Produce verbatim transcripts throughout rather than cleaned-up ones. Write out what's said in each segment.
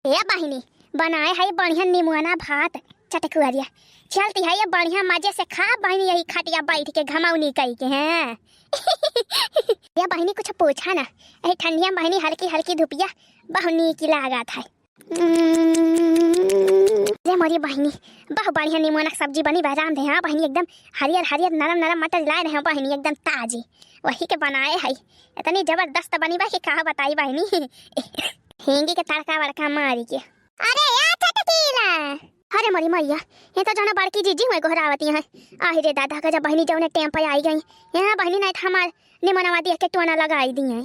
ए बहिनी, बनाए है बढ़िया निमुअना भात चटकुअरिया। चलती है ये बढ़िया मजे से खा बहिनी, यही खटिया बैठ के घमौनी कई के हैं। ये बहिनी कुछ पूछा ना, यही ठंडिया बहिनी हल्की हल्की धुपिया बहुत नीक लागत है। उम्म, रे मोरी बहिनी, बहुत बढ़िया निमोनक सब्जी बनी बा, रांधे हाँ बहिनी, एकदम हरियर हरियर नरम नरम मटर लाए रहे बहिनी, एकदम ताजी, वही के बनाए है। इतनी जबरदस्त बनी बा कि का बताई बहिनी। हींगी के तड़का वड़का मारी के। अरे या चटकीला, अरे मोरी मैया, ये तो जौन बड़की जीजी हुए गोहरावती हैं। आहि रे दादा, गजब बहिनी जौने टेम पे आई गई। यहाँ बहिनी नहीं तो हमार निमनवा देख के टोना लगाई दी हैं।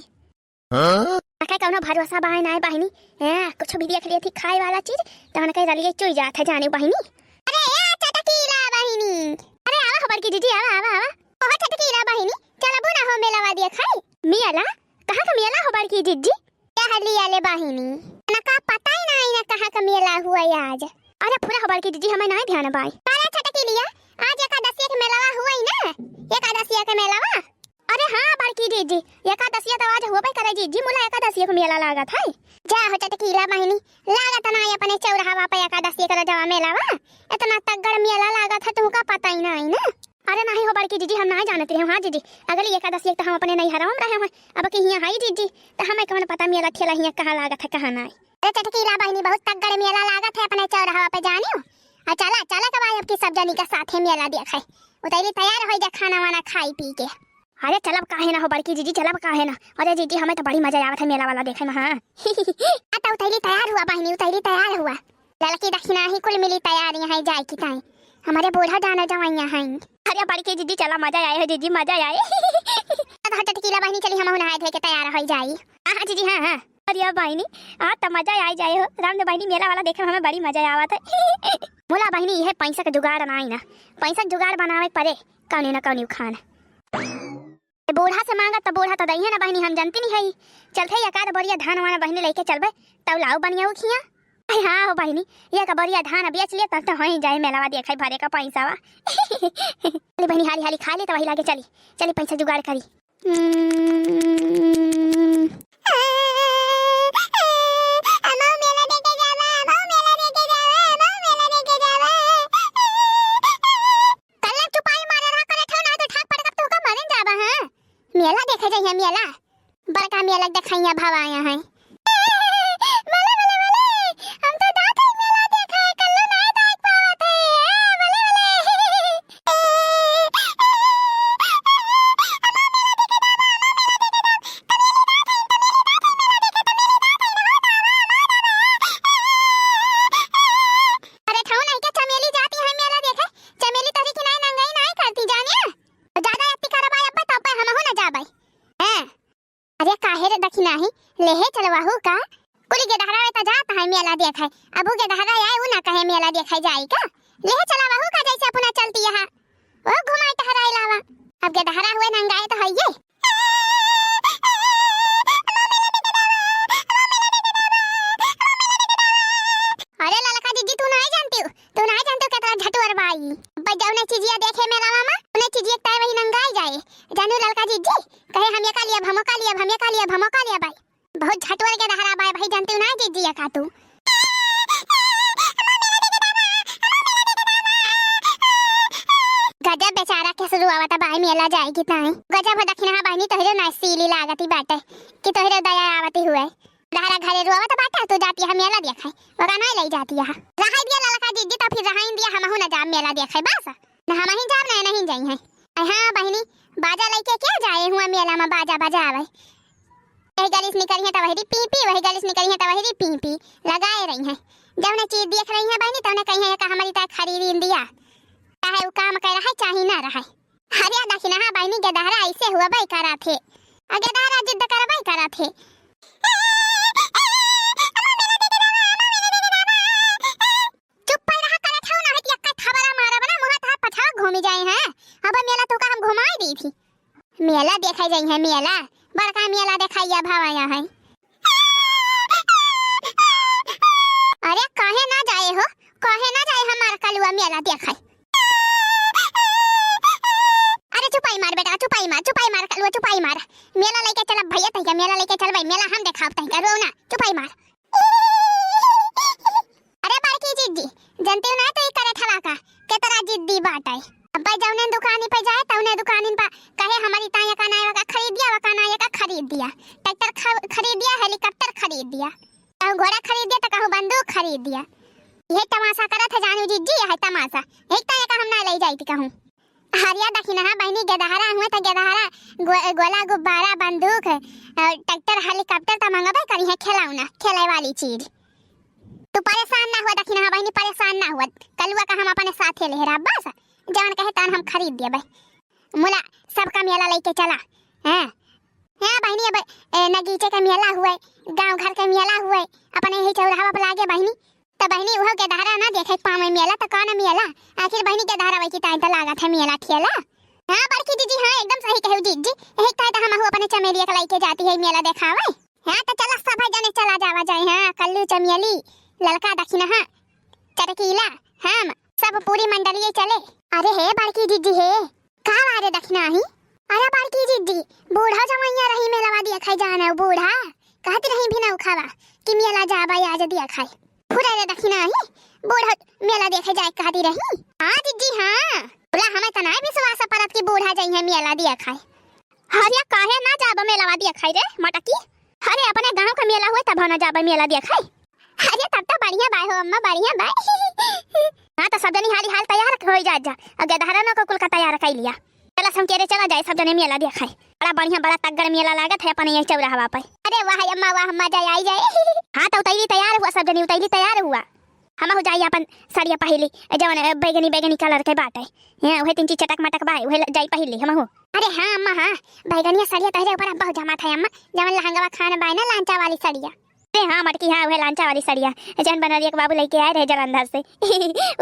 हाँ? आके कौनो भरोसा बाय नाय बहिनी। हैं, कुछ भी देख लेती खाए वाला चीज, तो उनके रलिए चुई जात है जाने बहिनी। अरे ए चटकीला बहिनी, अरे आवा हो बड़की जीजी, आवा, आवा, आवा। ओहो चटकीला बहिनी, चलबो ना हो मेलावा देखे? मेला? कहाँ का मेला हो बड़की जीजी? कहली आले बहिनी, ना का पता ही ना, ना कहाँ का मेला हुआ आज। अरे पूरा हो बड़की जीजी, हमें ना ध्यान बाय। अरे चटकीलिया, आज एकादशिया के मेलावा हुआ ही ना, एकादशिया के मेलावा। अरे हाँ बड़की जीजी, एकादशिया तो आज होबे करे जीजी, मुला एकादशिया को मेला लागत है। जा हो चटकीला बहिनी, लागत ना अपने चौराहा पे एकादशिया के रजवा मेलावा, इतना तगड़ मेला लागत है, तुमका पता ही ना है ना। अरे नहीं हो बड़की जीजी, हम नहीं जानत रहे। हाँ जीजी, अगली एकादशिया तो हम अपने नैहरवा में रहे हैं, अब की हियाँ है जीजी, तो हमें कौन पता मेला ठेला हियाँ कहाँ लागत है, कहाँ नहीं। अरे चटकीला बहिनी, बहुत तगड़ मेला लागत है अपने चौराहा पे जानियो। आ चला, चला के भाई, अब की सब जनी के साथे मेला देखे। उतैली तैयार होई जा खाना वाना खाई पी के। अरे चलब काहे ना हो बड़की जीजी, चलब काहे ना। अरे जीजी, हमें तो बड़ी मजा आवत है मेला वाला देखे में। हाँ। आ तो उतैली तैयार हुआ बहिनी, उतैली तैयार हुआ। लड़की दखिना ही कुल मिली तैयार यहाँ जाए की ताई। हमारे बूढ़ा जाना जवाइयाँ हैं। अरे बड़की जीजी चला, मजा आए हो जीजी, मजा आए। अब हट टीला बहिनी, चली हम नहाए धोए के तैयार हो जाई। हाँ हाँ जीजी, हाँ हाँ। अरे बहिनी, आज तो मजा आई जाए हो। राम ने बहिनी मेला वाला देखे में हमें बड़ी मजा आवत है। मुला बहिनी, यह पैसा के जुगाड़ ना आई ना, पैसा के जुगाड़ बनावे के पड़े कौने ना कौने खान। बूढ़ा से मांगा तो बूढ़ा तो दइहे ना बहिनी, हम जानती नहीं है। चलते ही एकाध बोरिया धान वान बहिनी लेके चलबे, तब लाऊ बनिया उखिया। अरे हाँ हो बहिनी, ये का बोरिया धान बेच लिए तब तो हो ही जाए मेलावा देखे भरे का पैसावा। चली बहिनी, हाली हाली खा ले तो वही लागे चली, चली पैसा जुगाड़ करी। हम्म। कल्ला चुपाई मारे रहा करे ठो ना तो ठाक पटकब तो का मरन जाबा, हाँ? मेला देखे जाइए, मेला। बड़का मेला देखैया भवाया है। बोले, बोले, बोले, हम तो जात हई मेला देखे, कल्लू नाय देख पावत है। ए, बोले, बोले। अरे, ठौ नहीं के चमेली जाती है मेला देखे? चमेली तोहरी की नाय नंगाई नाय करती जानिया। ज्यादा अति करबा अब्बा, तब पे हमहू न जाबै। हैं? अरे काहे रे दखिनाही, लेहे चलवाहू का? कुल गेदहरा वे त जात है मेला देखे, अब उ गेदहरा आए उ ना कहे मेला देखे जाई का? लेहे चलवाहू का जैसे अपना चलती यहाँ, ओ घुमाए टहराए लावा। अब गेदहरा हुए नंगाए तो है ये। अरे ललका जीजी, तू नाय जानती हो, तू नाय जानती हो कितना झटुअर बाई। बस जौने चीजिया देखे मेलावा मा, उन्हें चीजिया के ताई वही नंगाई जाए। जानू ललका जीजी, कहे हम ये का लिया, भमो का लिया, भमो का लिया, भमो का लिया बाई। बहुत झटुअर गेदहरा बाई भाई, जानती हो ना जीजिया का तू। गजब बेचारा के शुरू आवत बाई मेला जाए की ताई। गजब हो दखिना बहिनी, तोहरे ना सीली लागती बाटे कि तोहरे दया आवती हुए। दहरा घरे रोवत बाटे, तू जाती है मेला देखे, ओका नहीं ले जाती है। रहाई दिया ललका जीजी, तो फिर रहाई दिया, हमहू ना जाब मेला देखे, बस। ना हमही जाब, ना नहीं जाई है। अरे हाँ बहिनी, बाजा लेके क्या जाए हुआ मेला मा बाजा बजावे? यही गली से निकली है तो वही पी पी, वही गली से निकली है तो वही पी पी लगाए रही है। जौने चीज देख रही है बहिनी, तौने कही है, "का हमारी ताई खरीद दिया।" चाहे वो काम कर रहा है, चाहे ना रहा है। अरे दखिना बहिनी, गेदहरा ऐसे हुआ बाई करा थे। आ गेदहरा जिद करबाई करा थे। चुप पड़ रहा, करत हऊ, नहीं तो यक्का थबड़ा मारब ना, मुँह तहार पछवा घूमी जाए हैं। अब मेला तो का हम घुमाई दी थी। मेला देखे जाई है, मेला, बड़का मेला देखाइया भवाया है। अरे काहे ना जाए हो, काहे ना जाए हमार कलुआ मेला देखे? अरे चुपाई मार बेटा, चुपाई मार, चुपाई मार कलुआ, चुपाई मार। मेला लेके चलब भैया तहिया, मेला लेके चलबै, मेला हम देखाब तहिया, रो ना, चुपाई मार। कहूँ घोड़ा खरीद दिया तो कहूँ बंदूक खरीद दिया। यही तमाशा करत है जानू जिज्जी, यही तमाशा। यही तो एका हम ना ले जाइत कहूँ। अरे दखिनहा बहिनी, गेदहरा हुए तो गेदहरा, गो-, गोला गुब्बारा बंदूक, अ, ट्रैक्टर हेलीकॉप्टर तो मंगबे करी है, खिलौना खेले वाली चीज। तू परेशान ना हुआ दखिनहा बहिनी, परेशान ना हुआ। कलुआ का हम अपने साथे ले रहा बस, जवन कहे तवन हम खरीद देबे। मुला सबका मेला लेके चला। हैं? हैं बहिनी, अब, ए, नगीचे के मेला हुए, गाँव घर के मेला हुए, अपने यही चौराहा पर लागे बहिनी। तो बहिनी उहो गेदहरा ना देखे पावे मेला तो कौन मेला? आखिर बहिनी गेदहरा वही की ताई तो लागत है मेला ठेला। हाँ बड़की जिज्जी, हाँ एकदम सही कहू जिज्जी, यही ताई तो हम अपने चमेलिया के लेके जाती है मेला देखावे। हाँ तो चला सब जने चला जावा जाए। हाँ कल्लू चमेली, ललका दखिनहा, चटकीला, हम सब पूरी मंडलिये चले। अरे हे बड़की जिज्जी हे, का बारे दखिनहा ही? अरे बड़की जिज्जी, बूढ़ा जवैया रही मेलवा देखै जाने, बूढ़ा कहत रही भी ना उखावा कि मेला जाबा आज देखै। फुरा रे दखिनहा ही, बूढ़ा मेला देखै जाए कहती रही। हाँ जिज्जी हाँ, बोला हमें तो नाहीं विश्वास परत कि बूढ़ा जइहैं मेला देखै। अरे काहे ना जाबा मेलवा देखै रे मटकी? अरे अपने गाँव का मेला हुए तब ना जाबा मेला देखै। अरे तब तो बढ़िया बाय हो अम्मा, बढ़िया बाय। हाँ तो सब जनी हाली हाल तैयार हो जा जा, अब गेदहरा न को कुल का तैयार कर लिया। चला हम केरे चला जाए सब जने मेला देखै। बड़ा बढ़िया, बड़ा तगड़ मेला लागत है अपने यही चौराहा पे। अरे वाह अम्मा वाह, मजा आई जाए। हाँ तो उतैली तैयार हुआ सब जनी, उतैली तैयार हुआ। हम हो जाई अपन सड़िया पहिली, ए जवन, ए, बैगनी बैगनी कलर के बाटे। हैं, उहे तीन चीज चटक मटक बाय, उहे ल-, जाई पहिली हम हो। अरे हाँ अम्मा हाँ, बैगनिया सड़िया तोहरे ऊपर बहुत जमात है अम्मा, जवन लहंगवा खान बाय ना लांचा वाली सड़िया। अरे हाँ मटकी हाँ, उहे लांचा वाली सड़िया, जवन बनरिया के बाबू लेके आए रहे जलंधर से।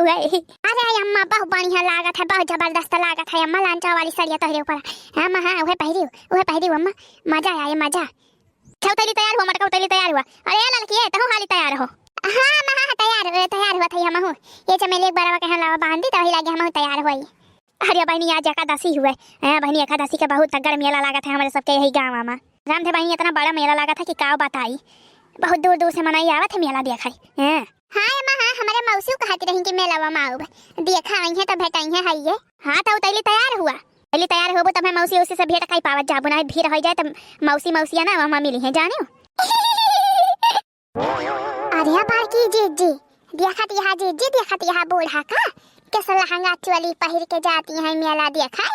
उहे। अरे अम्मा बहुत बढ़िया लागत है, बहुत जबरदस्त लागत है अम्मा लांचा वाली सड़िया तोहरे ऊपर। हाँ अम्मा हाँ, उहे पहिरी, उहे पहिरी अम्मा, मजा आए मजा। अच्छा उतैली तैयार हुआ, मटका उतैली तैयार हुआ। अरे ए ललकी ए, तहूँ हाली तैयार हो। हाँ अम्मा हाँ, तैयार, ए, तैयार हुआ थई हमहू। ये चमेली एक बरवा के हम लावा बांधी, तभी लागे हमहू तैयार हुई। अरे बहिनी आज एकादशी हुए। हाँ बहिनी एकादशी के बहुत तगड़ मेला लागत है हमरे सबके यही गाँव में। रामधे बहिनी इतना बड़ा मेला लागत है कि का बताई। बहुत दूर दूर से मनई आवत है मेला देखै। हाँ। हाँ अम्मा हाँ, हमरे मौसी कहत रही कि मेलावा में आउब। देखा अइहैं तो भेटइहैं है ये। हाँ तो उतैली तैयार हुआ। पहले तैयार होबो तब हम मौसी उसी से भेंट कई पावत जाबो, ना भीड़ हो जाए तब मौसी मौसिया ना वहाँ मिली है जाने। अरे बड़की जिज्जी, देखत यहाँ जिज्जी, देखत यहाँ बूढ़ा का कैसे लहंगा चोली पहिर के जाती है मेला देखै।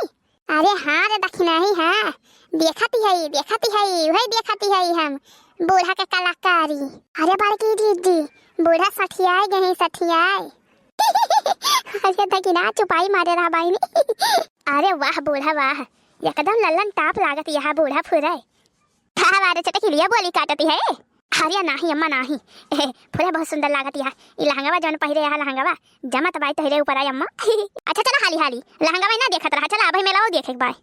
अरे हाँ रे दखिनही हाँ, देखत है, देखत है, वही देखत है हम बूढ़ा के कलाकारी। अरे बड़की जिज्जी, बूढ़ा सठियाए गए, सठियाए। अरे दखिना चुपाई मारे रहा बहिनी। अरे वाह बूढ़ा वाह, एकदम लल्लन टाप लागत यहाँ बूढ़ा फुरे। का बारे चटकिलिया बोली काटती है? अरे नाही अम्मा नाही। ए, फुरे बहुत सुंदर लागत यहाँ। ई लहंगवा जौन पहिरे यहाँ लहंगवा, जमत बाय तोहरे ऊपर आय अम्मा। अच्छा चला हाली हाली, लहंगवा ना देखत रहा, चला अबही मेलावा देखे के बाय।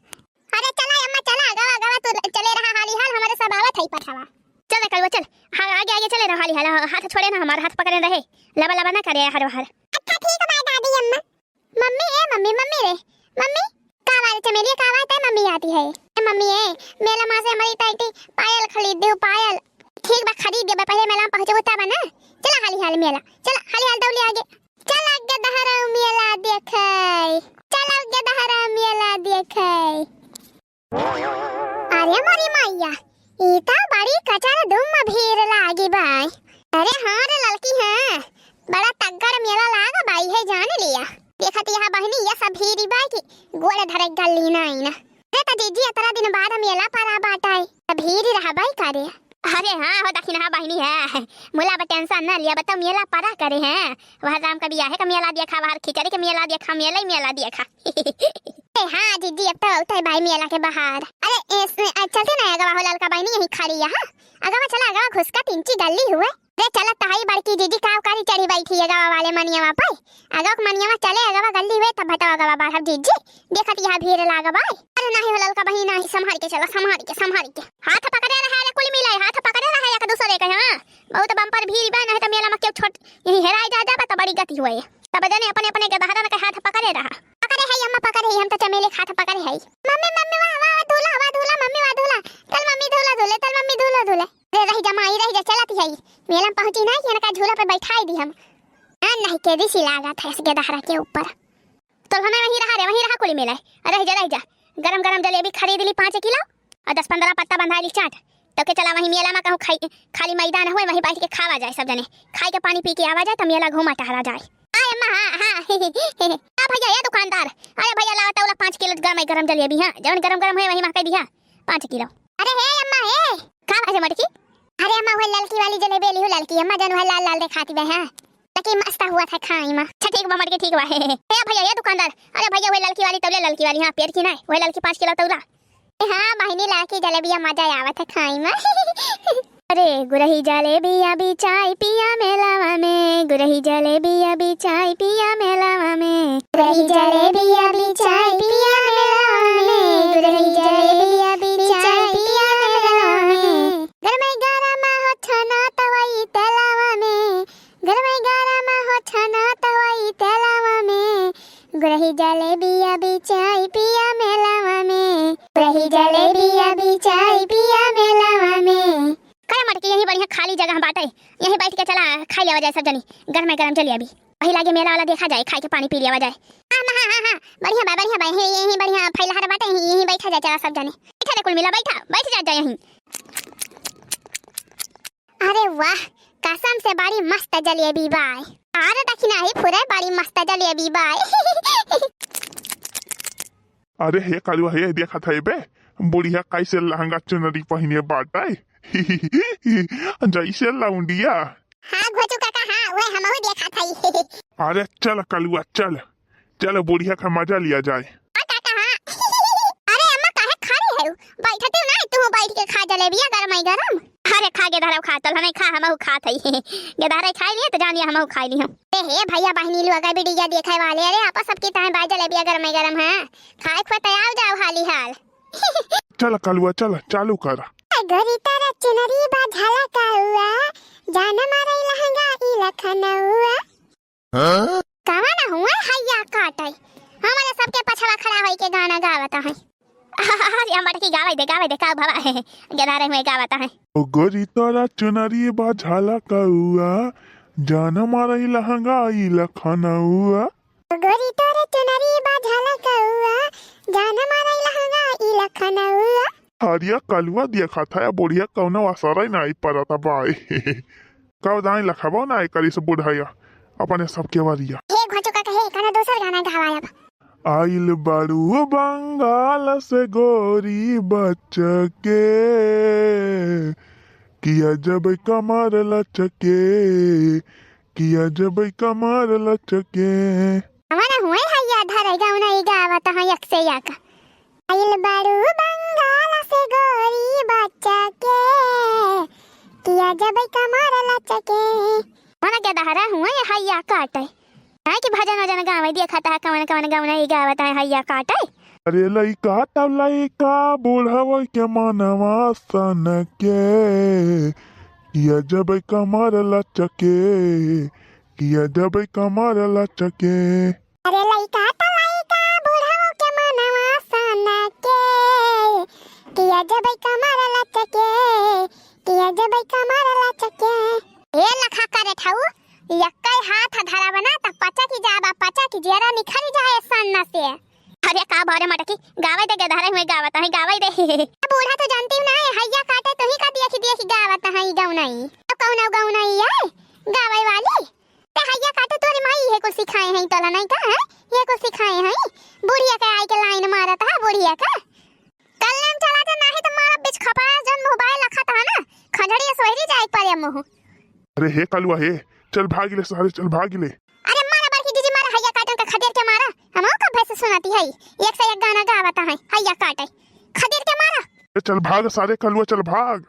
अरे चला अम्मा चला, अगवा अगवा तू चले रहा हाली हाल, हमरे सब आवत है पठवा। चल रे कलुआ चल, हाँ आगे आगे चले रहा हाली हाल, हाँ, हाथ छोड़े ना हमार, हाथ पकड़े रहे, लबा लबा ना करे हर हर। अच्छा ठीक बा दादी अम्मा। मम्मी ए मम्मी, मम्मी रे, मम्मी। का बात चमेलिया, का बात है मम्मी आती है? ए मम्मी ए, मेला मा से हमारी टाइटी पायल खरीद दे पायल। ठीक बा खरीद देबे, पहले मेला में पहुँचबो तब ना। चला हाली हाल मेला, चला हाली हाल दौली आगे। चल आगे दहरा मेला देखे, चल आगे दहरा मेला देखे। अरे मोरी मैया, ई त बड़ी कचर धुम भीड़ लागी बाय। अरे हाँ रे ललकी हाँ, बड़ा तगड़ मेला लाग बाय है जान लिया। देखत यहाँ बहिनी ये सब भीड़ बाय की गोड़ धरे गली नाई ना। अरे त जीजी अतरा दिन बाद मेला परा बाटाय, त भीड़ रहा बाय का रे? अरे हाँ हो दखिनहा बहिनी है, मुला बा टेंशन न लिया, बताओ मेला परा करे हैं। वह राम का बियाहे का मेला देखा, वह खिचड़ी का मेला देखा, मेला ही मेला देखा। ए हाँ जीजी, अब तो उठे भाई मेला के बाहर। अरे ए, स-, ए, चलते ना अगवा हो ललका बहिनी, यहीं खड़ी यहाँ। अगवा चला, अगवा घुसका तिनची गली हुए। रे चला तहाई बड़की जीजी काव कारी चढ़ी बैठी अगवा वाले मनियावा पे। अगवा के मनियावा चले, अगवा गली हुए तब भटवा अगवा बाढ़ब जीजी। देखत यहाँ भीड़ लाग बाय। अरे नाही हो ललका बहिनी नाही, संभाल के चला, संभाल के, संभाल के। हाथ पकड़े रहे रे कुल मिले, हाथ पकड़े रहे एक दूसरे के, हाँ। बहुत बम्पर भीड़ बा, नहीं तो मेला में क्यों छोट यहीं हेराय जा जाबा त बड़ी गति हुए। तब जने अपने अपने के दहरन के हाथ पकड़े रहा। पकड़े है अम्मा, पकड़े है, हम तो चमेली के हाथ पकड़े है। मम्मी, मम्मी, वाह, वाह, वाह, दूल्हा, वाह, दूल्हा, मम्मी, वाह, दूल्हा। चल मम्मी, दूल्हा दूल्हे, चल मम्मी, दूल्हा दूल्हे। अरे रह जा माई, रह जा, चलत है। मेला में पहुँची ना कि इनका झूला पे बैठाई दी हम। हाँ, नहीं के दिसी लागत है इसके दहरा के ऊपर। तो हमें वहीं रहा रे, वहीं रहा कुली मेला। रह जा, रह जा। गरम गरम जलेबी खरीद ली पाँच किलो और दस पन्द्रह पत्ता बंधा ली चाट। तोके चला वहीं मेला मा कहूँ खाई, खाली मैदान हुए, वहीं बैठ के खावा जाए सब जने, खाई के पानी पी के आवा जाए, त मेला घूमा टहरा जाए। आय अम्मा, हाँ, हाँ। आ भैया, ए दुकानदार, अरे भैया, लावा तौला पाँच किलो गरम गरम जलेबी, हाँ, जौन गरम गरम हुए वही महकाई दिहा, पाँच किलो। अरे हे अम्मा, हे। का बात है मटकी? अरे अम्मा, वह ललकी वाली जलेबी लिहू, ललकी अम्मा, जौन वह लाल लाल देखाती बा, हाँ। लकी मस्त हुआ था खाई मा। अच्छा ठीक बा मटकी, ठीक बा। हे भैया, ए दुकानदार, अरे भैया, वह ललकी वाली तौले, ललकी वाली, हाँ, पेड़ की ना, वह ललकी पाँच किलो तौला। हाँ बहिनी, ललकी जलेबिया मजा आवत है खाई मा। अरे गुरही जलेबिया बिचाई पिया मेलावा में, गुरही जलेबिया बिचाई पिया मेलावा में। गुरही जलेबिया बिचाई पिया मेलावा में, गुरही जलेबिया बिचाई पिया मेलावा में। गरमे गरम हो छना तवई तेलावा में, गरमे गरम हो छना तवई तेलावा में। गुरही जलेबिया बिचाई पिया मेलावा में, गुरही जलेबिया बिचाई पिया मेलावा में। करे मटकी, यहीं बढ़िया खाली जगह बाटे, यहीं बैठ के चला खाई लेवा जाए सब जनी, गरमे गरम जलेबी। वही लागे मेला वाला देखा जाए, खाई के पानी पी लेवा जाए। हाँ, हाँ, हाँ, हाँ, बढ़िया बा, बढ़िया बा, यहीं, यहीं बढ़िया फैलहार बाटे, यहीं, यहीं बैठा जाए, चला सब जने। बैठा रे कुल मिला, बैठा, बैठ जा, जा यहीं। अरे वाह, कसम से बड़ी मस्त जलेबी बाय। अरे दखिना ही फुरे, बड़ी मस्त जलेबी बाय। अरे हे कालुआ, हे देखत है बे, बुढ़िया कैसे लहंगा चुनरी पहिने बाटे। जैसे लौंडिया। हाँ घोचू काका, हाँ, वह हमहू देखत हई। अरे चल कलुआ, चल, चल बुढ़िया का मजा लिया जाए। ओ काका, हाँ। अरे अम्मा, काहे खा रही है? बैठती ना, तू बैठ के खा जलेबिया गरम ही गरम। अरे खा गेदहरा खा, तल हमें खा, हमहू खात हई। गेदहरा खाई लिए तो जानिए हमहू खाई ली हम। ए हे भैया बहिनी लोग, बिड़िया देखे वाले, अरे आपस सबकी ताहे बाय जलेबिया गरम ही गरम है। खाए खुए तैयार जाओ हाली हाल। चल कलुआ, चल, चालू कर। गोरी तोरा चुनरी बा झलकउआ, जान मारे लहंगा ई लखनउआ। हाँ? कवन हुए हैया काटे, हमरे सबके पछवा खड़ा होई के गाना गावत है। अरे हम बटकी गावे दे, गावे दे, का भवा है, गेदारे हुए गावत है। ओ गोरी तोरा चुनरी बा झलकउआ, जान मारे लहंगा ई लखनउआ। गोरी तोरे चुनरी बा झलकउआ, जान मारे लहंगा ई लखनउआ। हरिया कलुआ देखत है, बुढ़िया कौनो असर ही नहीं परत बाय। कब दाई लखबो ना करी से बुढ़िया, अपने सबके वरिया। हे घोचू काका, हे, कौनो दूसर गाना गवायब। आइल बाड़ू बंगाल से गोरी बच्चा के, किया जब कमर लचके, किया जब कमर लचके। हमारा हुए हैया धरे गौना ई गावत है एक से एक। आइल बाड़ू बंगाल से गोरी बच्चा के, किया जब कमर लचके। मना के दहरा हुए हैया काटे। काहे कि भजन वजन गावे देखत है कवन कवन गौना ई गावत है हैया काटे। अरे लइका त लइका बुढ़ावे के मनवा सन के, किया जब कमर लचके, किया जब कमर लचके। अरे लइका त लइका बुढ़ावे के मनवा सन के, किया जब कमर लचके, किया जब कमर लचके। ए लखा करे ठाऊ, यक्कै हाथ धरावा ना त पचा की जाबा, पचा की जेरा निखरी जाए सन्न से। अरे का भरे मटकी, गावे दे गेदहरे हुए गावत है, गावे दे। बूढ़ा तो जानती हूँ ना है, हैया काटे तो ही का देखी देखी गावत है गौनई। तो कौन गौनई है गावे वाली? ते हैया काटे तोरी माई ये कुल सिखाए हैं तोला नहीं का है? ये कुल सिखाए हैं? बुढ़िया के आई के लाइन मारत है बुढ़िया का। कल्याण चला जा, नाही तो मारा बीच खपरा जन मोबाइल लखत है ना, खजड़िया सोहरी जाए पड़े मुँह। अरे हे कलुआ हे, चल भाग ले सारे, चल भाग ले। अरे मारा बड़की जीजी मारा, हैया काटन का खदेड़ के मारा, हम का भैंस सुनाती है, एक से एक गाना गावत है, हैया काटे, खदेड़ के मारा। ए, चल भाग सारे कलुआ, चल भाग।